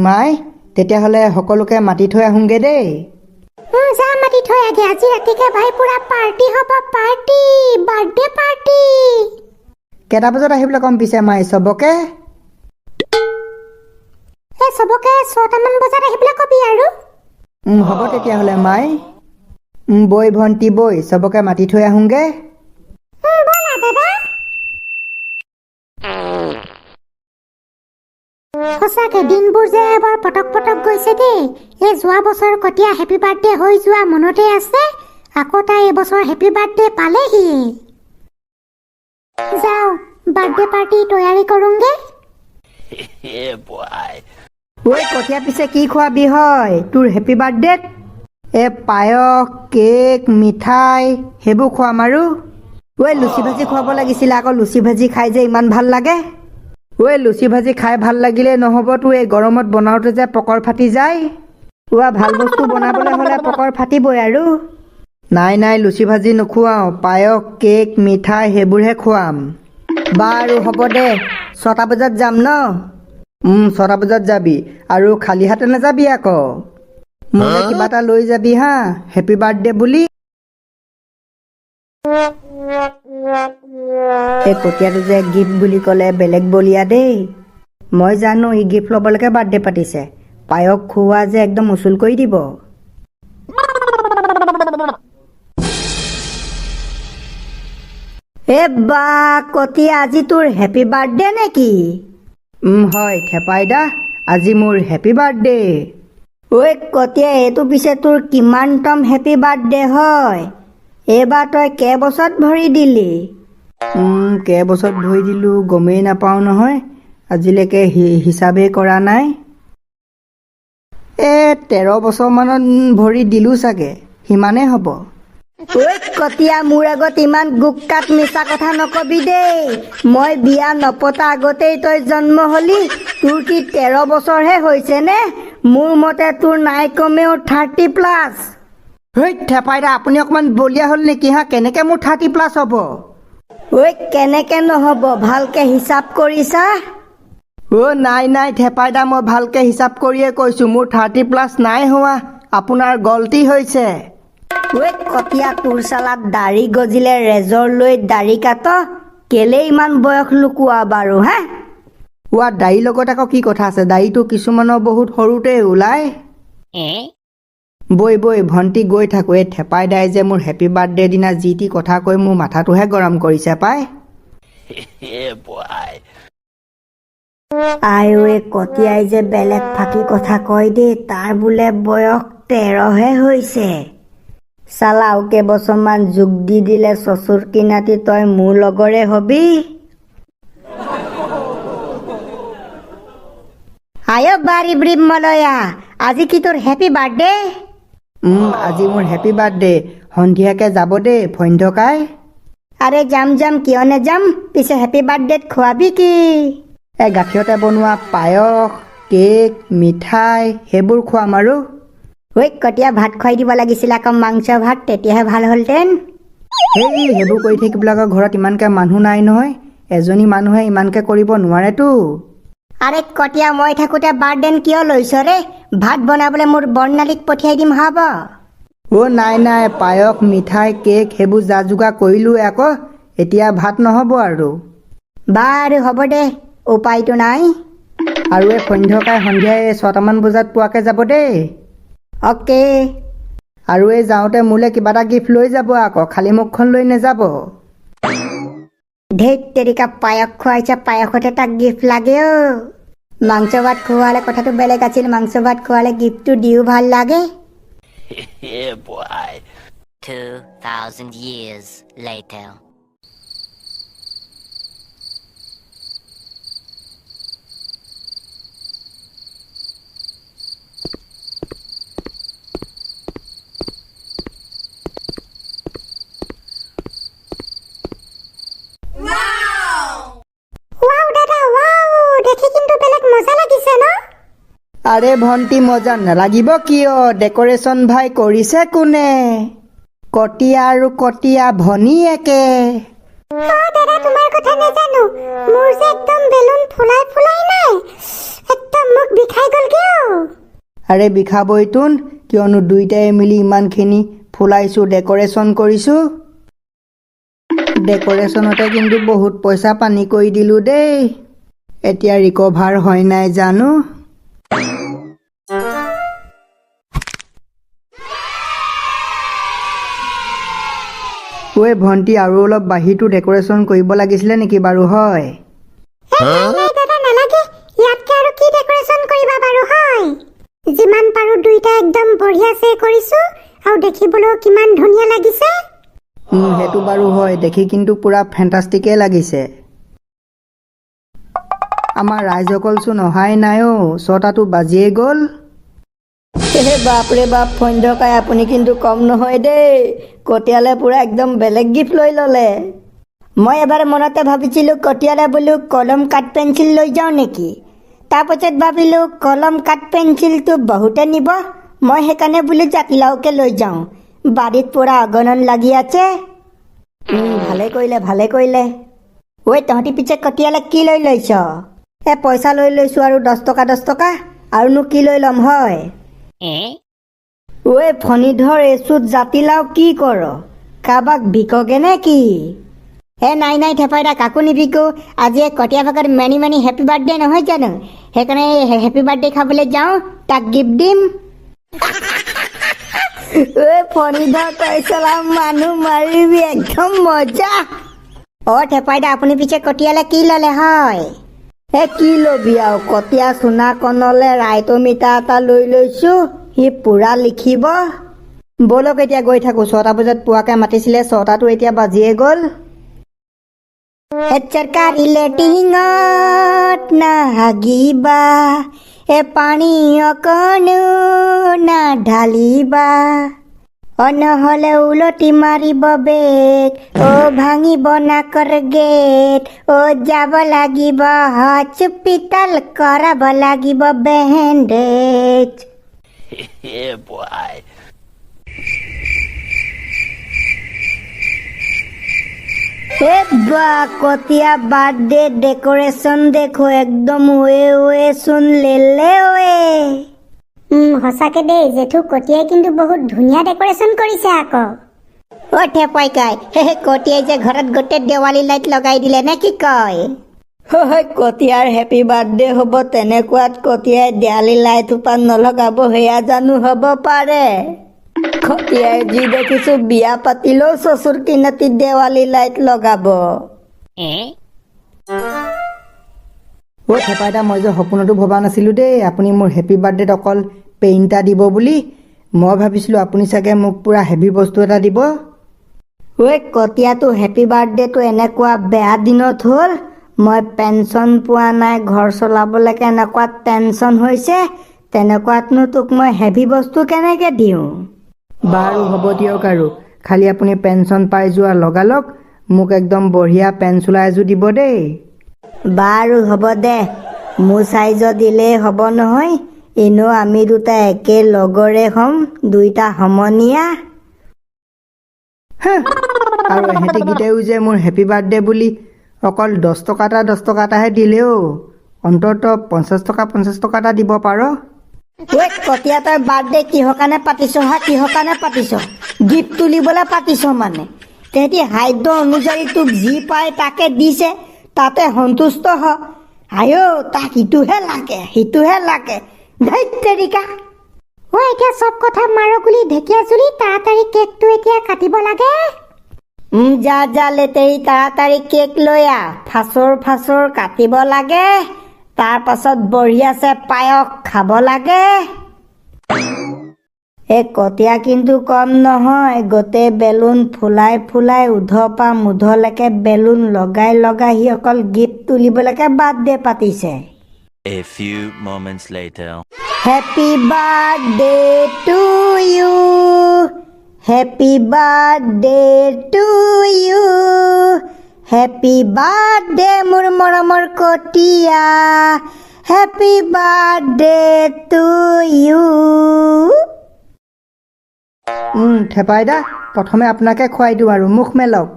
মাই, তেতিয়াহ'লে সকলোকে মাতি থৈ আহোঁগৈ দেই। যা, মাতি থৈ আগে। আজি ৰাতিকে ভাই পুৰা পাৰ্টি হ'ব, পাৰ্টি, বাৰ্থডে পাৰ্টি। কেইটা বজাত আহিবলৈ ক'ম পিছে মাই চবকে? এই চবকে 6টামান বজাত আহিবলৈ কবি আৰু। হ'ব তেতিয়াহ'লে মাই। বৈ ভণ্টি বৈ, চবকে মাতি থৈ আহোঁগৈ। ব'লা দাদা। সঁচাকে দিনবোৰ যে বৰ পটক পটক গৈছে দেই। এই যোৱা বছৰ কটীয়া হেপী বাৰ্থডে হৈ যোৱা মনতে আছে, আকৌ তাই এইবছৰ হেপী বাৰ্থডে পালেহি। যাওঁ, বাৰ্থডে পাৰ্টি তৈয়াৰী কৰোঁগে। ঐ কঠীয়া, পিছে কি খোৱাবি হয় তোৰ হেপী বাৰ্থডেত? এ পায়স, কেক, মিঠাই সেইবোৰ খুৱাম আৰু। ঐ লুচি ভাজি খুৱাব লাগিছিলে আকৌ, লুচি ভাজি খাই যে ইমান ভাল লাগে। ঐ লুচি ভাজি খাই ভাল লাগিলে নহ'ব তো, এই গৰমত বনাওঁতে যে পকৰ ফাটি যায়। ওৱা, ভাল বস্তু বনাবলৈ হ'লে পকৰ ফাটিবই আৰু। নাই নাই, লুচি ভাজি নোখোৱাওঁ, পায়স, কেক, মিঠাই সেইবোৰহে খুৱাম। বাৰু হ'ব দে, 6টা বজাত যাম ন? 6টা বজাত যাবি আৰু খালী হাতে নাযাবি আকৌ, মোলৈ কিবা এটা লৈ যাবি হা, হেপী বাৰ্থডে বুলি। এই কটীয়াটো যে গিফ্ট বুলি ক'লে বেলেগ বলিয়া দেই। মই জানো ই গিফ্ট ল'বলৈকে বাৰ্থডে পাতিছে, পায়স খুওৱা যে একদম উচুল কৰি দিব। এ বা কটীয়া, আজি তোৰ হেপী বাৰ্থডে নেকি? হয় থেপাইদা, আজি মোৰ হেপী বাৰ্থডে। ঐ কটীয়া, এইটো পিছে তোৰ কিমানতম হেপী বাৰ্থডে হয়? এইবাৰ তই কেইবছৰত ভৰি দিলি? কেইবছৰত ভৰি দিলোঁ গমেই নাপাওঁ নহয়, আজিলৈকে হিচাপেই কৰা নাই। এই 13 বছৰমানত ভৰি দিলোঁ চাগে, সিমানেই হ'ব। ঐ কটীয়া, মোৰ আগত ইমান গোকাট মিছা কথা নকবি দেই। মই বিয়া নপতা আগতেই তই জন্ম হলি, তোৰ কি 13 বছৰহে হৈছে নে? মোৰ মতে তোৰ নাই কমেও 30+। হেই থেপাইদা, আপুনি অকণমান বলিয়া হ'ল নেকি হা? কেনেকে মোৰ 30+ হ'ব? ঐ কেনেকে নহ'ব, ভালকে হিচাপ কৰিছা? অ' নাই নাই থেপাইদা, মই ভালকে হিচাপ কৰিয়ে কৈছোঁ, মোৰ 30+ নাই হোৱা, আপোনাৰ গলতি হৈছে। ঐ কটীয়া, তোৰ চালাত দাড়ি গজিলে ৰেজৰ লৈ দাড়ি কাট, কেলে ইমান বয়স লুকোৱা বাৰু হা? ওৱা, দাড়িৰ লগত আকৌ কি কথা আছে, দাড়িটো কিছুমানৰ বহুত সৰুতে ওলায়। বৈ বৈ ভণ্টি গৈ থাকোঁ, এই থেপাই দাই যে মোৰ হেপী বাৰ্থডে দিনা যি টি কথা কৈ মোৰ মাথাটোহে গৰম কৰিছে পাই। আই ঐ কটীয়াই যে বেলেগ ফাঁকি কথা কয় দেই, তাৰ বোলে বয়স 13হে হৈছে। চালা আৰু কেইবছৰমান যোগ দি দিলে চচুৰ কিনাতি তই মোৰ লগৰে হবি। আয় বাৰী ব্ৰিম মলয়া, আজি কি তোৰ হেপী বাৰ্থডে? আজি মোৰ হেপী বাৰ্থডে, সন্ধিয়াকে যাব দেই ফৈন্ধকাই। আৰে যাম যাম, কিয় নেযাম, পিছে হেপী বাৰ্থডেত খোৱাবি কি? এই গাখীৰতে বনোৱা পায়স, কেক, মিঠাই সেইবোৰ খুৱাম আৰু। ঐ কটীয়া, ভাত খুৱাই দিব লাগিছিল আকৌ, মাংস ভাত, তেতিয়াহে ভাল হ'লহেঁতেন। সেই সেইবোৰ কৰি থাকিবলৈ আকৌ ঘৰত ইমানকে মানুহ নাই নহয়, এজনী মানুহে ইমানকে কৰিব নোৱাৰেতো। আৰে কটীয়া, মই থাকোঁতে বাৰ্ডেন কিয় লৈছ ৰে? ভাত বনাবলৈ মোৰ বৰ্ণালীক পঠিয়াই দিম হ'ব। অ' নাই নাই, পায়স, মিঠাই, কেক সেইবোৰ যা যোগাৰ কৰিলোঁ আকৌ, এতিয়া ভাত নহ'ব আৰু। বাৰু হ'ব দে, উপায়টো নাই। আৰু এই সন্ধ্যকাই সন্ধিয়াই 6টামান বজাত পোৱাকে যাব দেই। অ'কে। আৰু এই যাওঁতে মোলৈ কিবা এটা গিফ্ট লৈ যাব আকৌ, খালী মুখখন লৈ নাযাব। ধেত তেৰিকা, পায়স খুৱাইছে, পায়সতে তাক গিফ্ট লাগে অ'। মাংস ভাত খুৱালে কথাটো বেলেগ আছিল, মাংস ভাত খুৱালে গিফ্টটো দিও ভাল লাগে। 2,000 years later. Wow দাদা ৱাও, দেখি কিন্তু বেলেগ মজা লাগিছে ন? আৰে ভণ্টি, মজা নালাগিব কিয়, ডেক'ৰেশ্যন ভাই কৰিছে কোনে? কটীয়া আৰু কটীয়া ভনীয়েকে। অ দাদা, তোমাৰ কথা নাজানো, মোৰ যে একদম বেলুন ফুলাই ফুলাই নাই, একদম মুখ বিষাই গ'ল। আৰে বিষাবইতোন, কিয়নো দুইটাই মিলি ইমানখিনি ফুলাইছোঁ, ডেক'ৰেশ্যন কৰিছোঁ। ডেক'ৰেশ্যনতে কিন্তু বহুত পইচা পানী কৰি দিলোঁ দেই। এতিয়া ৰিকভাৰ হয় নাই জানো। ঐ ভণ্টি, আৰু অলপ বাহিৰটো ডেক'ৰেশ্যন কৰিব লাগিছিলে নেকি বাৰু হয়? নাই নাই দাদা, নালাগে। ইয়াতকে আৰু কি ডেক'ৰেশ্যন কৰিবা বাৰু হয়? যিমান পাৰো দুইটা একদম বঢ়িয়াছে কৰিছো আৰু দেখিবলৈও কিমান ধুনীয়া লাগিছে। সেইটো বাৰু হয়, দেখি কিন্তু পুৰা ফেণ্টাষ্টিকেই লাগিছে। আমাৰ ৰাইজসকলচোন অহাই নাই অ', 6টাতো বাজিয়েই গ'ল। হে বাপৰে বাপ, ফৈন্দকাই আপুনি কিন্তু কম নহয় দেই, কটিয়ালে পুৰা একদম বেলেগ গিফ্ট লৈ ল'লে। মই এবাৰ মনতে ভাবিছিলোঁ কটিয়ালে বোলো কলম কাঠ পেঞ্চিল লৈ যাওঁ নেকি, তাৰপাছত ভাবিলোঁ কলম কাঠ পেঞ্চিলটো বহুতে নিব, মই সেইকাৰণে বোলো জাতিলাওকে লৈ যাওঁ, বাৰীত পুৰা অগণন লাগি আছে। ভালে কৰিলে, ভালে কৰিলে। ঐ তহঁতি পিছে কটিয়ালে কি লৈ লৈছ? এ পইচা লৈ লৈছোঁ আৰু 10 টকা 10 টকা, আৰুনো কি লৈ ল'ম হয়? ঐ ফণীধৰ, এইচোত জাতিলাও কি কৰ, কাৰোবাক বিকগে নে কি? এ নাই নাই থেপাইদা, কাকো নিবিকো। আজি এই কটীয়া ভাগত মেনি মেনি হেপী বাৰ্থডে নহয় জানো, সেইকাৰণে হেপী বাৰ্থডে খাবলৈ যাওঁ, তাক গিফ্ট দিম। ঐ ফণীধৰ, তই চলা মানুহ মাৰিবি, একদম মজা। অ থেপাইদা, আপুনি পিছে কটীয়ালে কি ল'লে হয়? এ কি ল'বি আৰু, কটীয়া চুনাকণলে ৰাইটমিটাৰ এটা লৈ লৈছোঁ, সি পুৰা লিখিব। ব'লক এতিয়া গৈ থাকোঁ, 6টা বজাত পোৱাকে মাতিছিলে, 6টাতো এতিয়া বাজিয়ে গ'ল। চৰকাৰী লেটিঙত নাহাগিবা, এ পানী অকণো নাঢালিবা, অ নহ'লে উলটি মাৰিব বেগ, অ ভাঙিব নাকৰ গেট, অ যাব লাগিব হস্পিতাল, কৰাব লাগিব বেণ্ডেজ। এ বা কটীয়া বাৰ্থডে ডেক'ৰেশ্যন দেখো, একদম ৱে ৱে চোন লেলে ৱে। সঁচাকে দেই জেঠু, কটীয়াই কিন্তু বহুত ধুনীয়া ডেক'ৰেশ্যন কৰিছে আকৌ। অ ঠেপাই কাই, হে কটীয়াই যে ঘৰত গোটেই দেৱালী লাইট লগাই দিলে নে কি কয়? হয়, কটীয়াৰ হেপী বাৰ্থডে হ'ব, তেনেকুৱাত কটীয়াই দেৱালী লাইট সোপা নলগাব সেয়া জানো হ'ব পাৰে? কটীয়াই যি দেখিছো বিয়া পাতিলেও চচুৰ কিনতি দেৱালী লাইট লগাব। অ থেপাইদা, মই যে সপোনতো ভবা নাছিলো দেই আপুনি মোৰ হেপী বাৰ্থডেত অকল পেইণ্ট এটা দিব বুলি। মই ভাবিছিলো আপুনি চাগে মোক পুৰা হেভি বস্তু এটা দিব। ঐ কটীয়াটো হেপী বাৰ্থডেটো এনেকুৱা বেয়া দিনত হ'ল, মই পেঞ্চন পোৱা নাই, ঘৰ চলাবলৈকে এনেকুৱা টেনচন হৈছে, তেনেকুৱাতনো তোক মই হেভি বস্তু কেনেকে দিওঁ? বাৰু হ'ব দিয়ক আৰু, খালি আপুনি পেঞ্চন পাই যোৱা লগালগ মোক একদম বঢ়িয়া পেন চোলা এযোৰ দিব দেই। বাৰু হ'ব দে, মোৰ চাইজৰ দিলেই হ'ব নহয়, এনেও আমি দুটা একে লগৰে হ'ম, দুইটা সমনীয়া। আৰু এহেঁতিকেইটাইও যে মোৰ হেপী বাৰ্থডে বুলি অকল 10 টকা এটা 10 টকা এটাহে দিলেও, অন্ততঃ 50 টকা 50 টকা এটা দিব পাৰ। ঐ কটীয়া, তই বাৰ্থডে কিহৰ কাৰণে পাতিছ হা? কিহৰ কাৰণে পাতিছ? গিফ্ট তুলিবলৈ পাতিছ মানে? তেহেঁতি সাধ্য অনুযায়ী তোক যি পায় তাকে দিছে, তাতে সন্তুষ্ট হ। আইঅ, তাক ইটোহে লাগে সিটোহে লাগে, ধেইত তেৰিকা। ঐ এতিয়া চব কথা মাৰ গুলি ঢেকীয়াজুলি, তাড়াতাড়ি কেকটো এতিয়া কাটিব লাগে। যা যা লেতেৰি, তাড়াতাড়ি কেক লৈ আহ, ফাচৰ ফাচৰ কাটিব লাগে, তাৰ পাছত বঢ়িয়াছে পায়স খাব লাগে। এই কটীয়া কিন্তু কম নহয়, গোটেই বেলুন ফুলাই ফুলাই উধৰ পৰা মুধলৈকে বেলুন লগাই লগাই সি অকল গিফ্ট তুলিবলৈকে বাৰ্থডে পাতিছে। A few moments later. Happy birthday to you, happy birthday to you, happy birthday মোৰ মৰমৰ কটীয়া, হেপী বাৰ্থডে টু you. থেপাইদা, প্ৰথমে আপোনাকে খুৱাই দিওঁ আৰু, মুখ মেলক।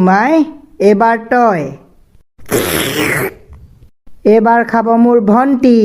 মাই, এইবাৰ তই। এইবাৰ খাব মোৰ ভণ্টি।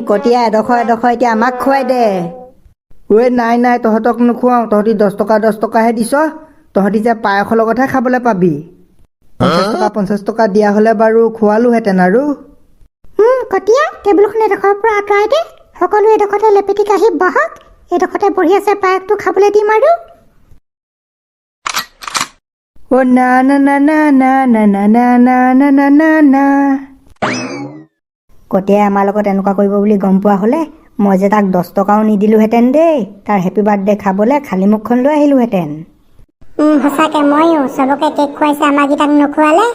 কটীয়া, এডোখৰ এডোখৰ এতিয়া আমাক খুৱাই দে। ঐ, নাই নাই, তহঁতক নোখুৱাওঁ। তহঁতি 10 টকা 10 টকাহে দিছ, তহঁতি যে পায়সৰ লগতহে খাবলৈ পাবি। 50 টকা 50 টকা দিয়া হ'লে বাৰু খোৱালোহেঁতেন আৰু। কটীয়া, টেবুলখন এডোখৰৰ পৰা আঁতৰাই দে। সকলো এডোখৰতে লেপেটি কাঢ়ি বহক। এডোখৰতে বহি আছে, পায়সটো খাবলৈ দিম আৰু। অ' না না না না না না না না না না না না না। কটীয়াই আমাৰ লগত এনেকুৱা কৰিব বুলি গম পোৱা হ'লে মই যে তাক 10 টকাও নিদিলোহেঁতেন দেই। তাৰ হেপী বাৰ্থডে খাবলৈ খালী মুখখন লৈ আহিলোহেঁতেন। সঁচাকে, ময়ো। চবকে কেক খুৱাইছে, আমাকেইটাক নোখোৱালে।